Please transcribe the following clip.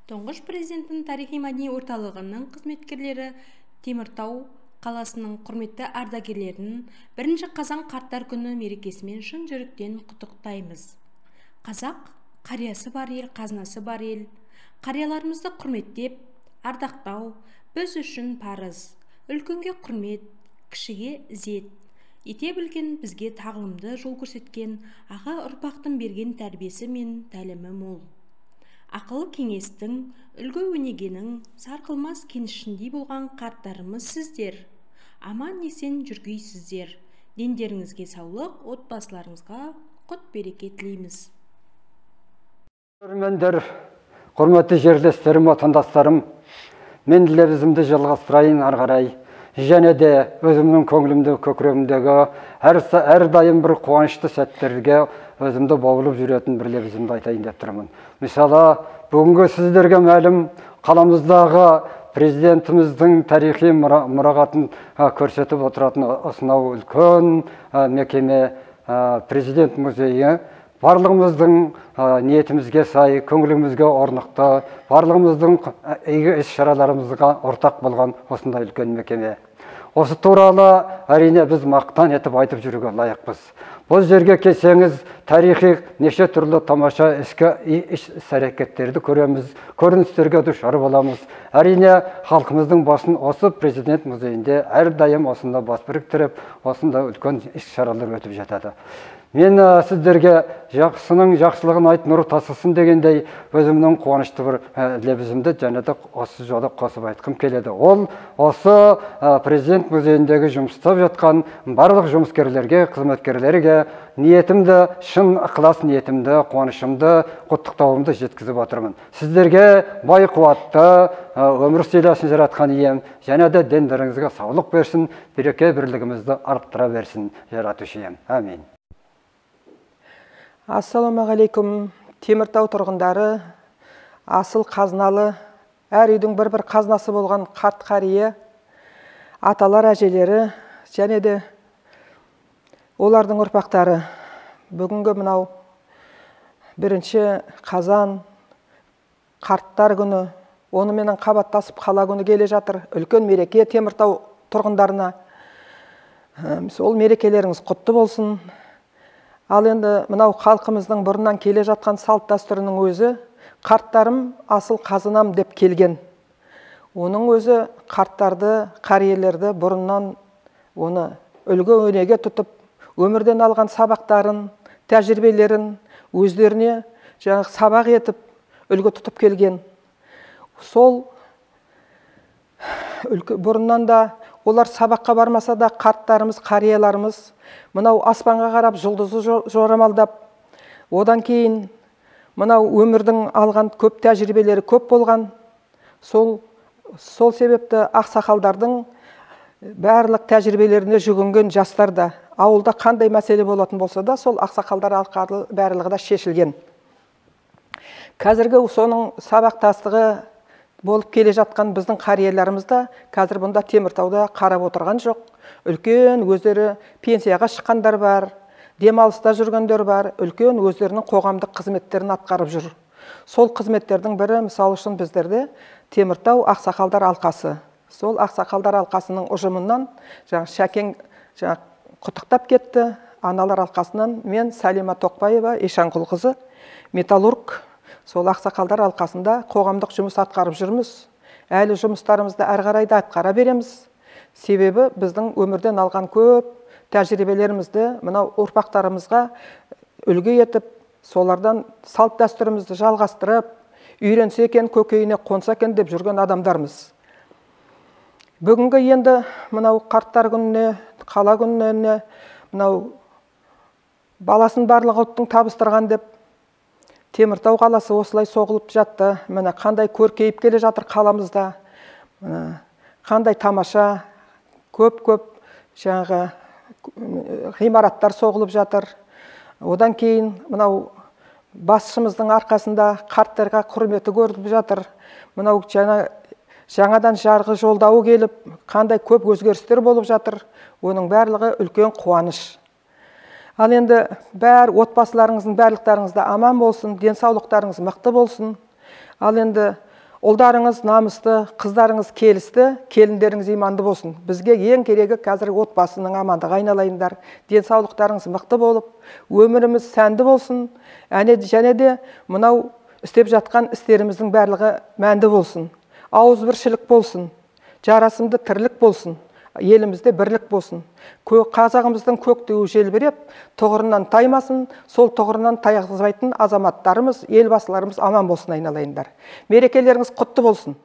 Тұңғыш Президенттің тарихи-мәдени орталығының қызметкерлері Теміртау қаласының құрметті ардагерлерін 1 қазан қарттар күні мерекесімен шын жүректен құттықтаймыз. Қазақ қариясы бар ел, қазынасы бар ел. Қарияларымызды құрметтеп, ардақтау біз үшін парыз. Үлкенге құрмет, кішіге ізет ете білген, бізге тағылымды жол көрсеткен аға ұрпақтың берген тәрбиесі мен тәлімі мол. Ақыл кеңестің, үлгі өнегенің сарқылмас кенішіндей болған қарттарымыз сіздер. Аман есен жүргейсіздер. Дендеріңізге саулық, отбасыларыңызға құт береке тілейміз. Көрермендер, құрметті жерлестерім, отандастарым, мен лебізімді жалғастырайын ары қарай. Және де өзімнің көңілімді, көкірегімдегі әрдайым бір қуанышты сәттерге өзімді баулып жүретін бір лебізімді айтайын деп тұрмын. Мысалы, бүгінгі сіздерге мәлім қаламыздағы президентіміздің тарихи мұрағатын көрсетіп отыратын осынау үлкен мекеме президент музейі барлығымыздың ниетімізге сай, көңілімізге орнықты, барлығымыздың игі іс-шараларымызға ортақ болған осындай үлкен мекеме. Осы туралы әрине біз мақтан етіп айтып жүруге лайықпыз. Бұл жерге келсеңіз, тарихи неше түрлі тамаша іс-әрекеттерді көреміз, көріністерге душар боламыз. Әрине, халқымыздың басын осы президент музейінде әрдайым осында бас біріктіріп, осында үлкен іс-шаралар өтіп жатады. Мен сіздерге жақсының жақсылығын айт, нұры тасысын дегендей өзімнің қуанышты бір лебізімді және де осы жолы қосып айтқым келеді. Ол осы президент музейіндегі жұмыс істеп жатқан барлық жұмыскерлерге, қызметкерлерге ниетімді, шын ықылас ниетімді, қуанышымды, құттықтауымды жеткізіп отырмын. Сіздерге бай қуатты өмір сыйласын жаратқан ием, және де дендеріңізге саулық берсін, береке бірлігімізді арттыра берсін жаратушы ием. Әмин. Ассалаумағалейкум, Теміртау тұрғындары, асыл қазыналы, әр үйдің бір-бір қазынасы болған қарт қария, аталар, әжелері, және де олардың ұрпақтары. Бүгінгі мынау 1 қазан қарттар күні, оныменен қабаттасып қала күні келе жатыр. Үлкен мереке Теміртау тұрғындарына. Сол мерекелеріңіз құтты болсын. Ал енді мынау халқымыздың бұрыннан келе жатқан салт дәстүрінің өзі қарттарым асыл қазынам деп келген. Оның өзі қарттарды, қариелерді бұрыннан оны үлгі өнеге тұтып, өмірден алған сабақтарын, тәжірибелерін өздеріне жаңағы сабақ етіп, үлгі тұтып келген. Сол бұрыннан да олар сабаққа бармаса да қарттарымыз, қарияларымыз мынау аспанға қарап жұлдызы жорамалдап, одан кейін мынау өмірдің алған көп тәжірибелері көп болған. Сол себепті ақсақалдардың барлық тәжірибелеріне жүгінген жастар да, ауылда қандай мәселе болатын болса да, сол ақсақалдар арқылы барлығы да шешілген. Қазіргі соның сабақтастығы болып келе жатқан біздің қарияларымыз да қазір бұнда Теміртауда қарап отырған жоқ. Үлкен өздері пенсияға шыққандар бар, демалыста жүргендер бар, үлкен өздерінің қоғамдық қызметтерін атқарып жүр. Сол қызметтердің бірі, мысалы үшін, біздерде Теміртау ақсақалдар алқасы. Сол ақсақалдар алқасының ұжымынан жаңа Шәкең жаңа құттықтап кетті. Аналар алқасынан мен Сәлима Тоқбаева, Ишанқұлқызы, металлург. Сол ақсақалдар алқасында қоғамдық жұмыс атқарып жүрміз. Әлі жұмыстарымызды әрі қарай да атқара береміз. Себебі біздің өмірден алған көп тәжірибелерімізді мынау ұрпақтарымызға үлгі етіп, солардан салт дәстүрімізді жалғастырып, үйренсе екен, көкейіне қонса екен деп жүрген адамдармыз. Бүгінгі енді мынау қарттар күніне, қала күніне, мынау баласын барлық ұлттың табыстырған деп Теміртау қаласы осылай соғылып жатты. Міне қандай көркейіп келе жатыр қаламызда. Міне қандай тамаша, көп-көп жаңағы ғимараттар соғылып жатыр. Одан кейін мынау басшымыздың арқасында қарттарға құрметі көріліп жатыр. Мынау жаңадан жарғы жолдауы келіп, қандай көп өзгерістер болып жатыр. Оның барлығы үлкен қуаныш. Ал енді бәр отбасыларыңыздың барлықтарыңыз да аман болсын, денсаулықтарыңыз мықты болсын. Ал енді Ұлдарыңыз намысты, қыздарыңыз келісті, келіндеріңіз иманды болсын. Бізге ең керегі қазір отбасының амандығы, айналайындар. Денсаулықтарыңыз мықты болып, өміріміз сәнді болсын. Және де мынау істеп жатқан істеріміздің барлығы мәнді болсын. Ауызбіршілік болсын, жарасымды тірлік болсын, елімізде бірлік болсын. Қазағымыздың көк туы желбіреп, тұғырынан таймасын, сол тұғырынан тайғызбайтын азаматтарымыз, елбасыларымыз аман болсын, айналайындар. Мерекелеріңіз құтты болсын.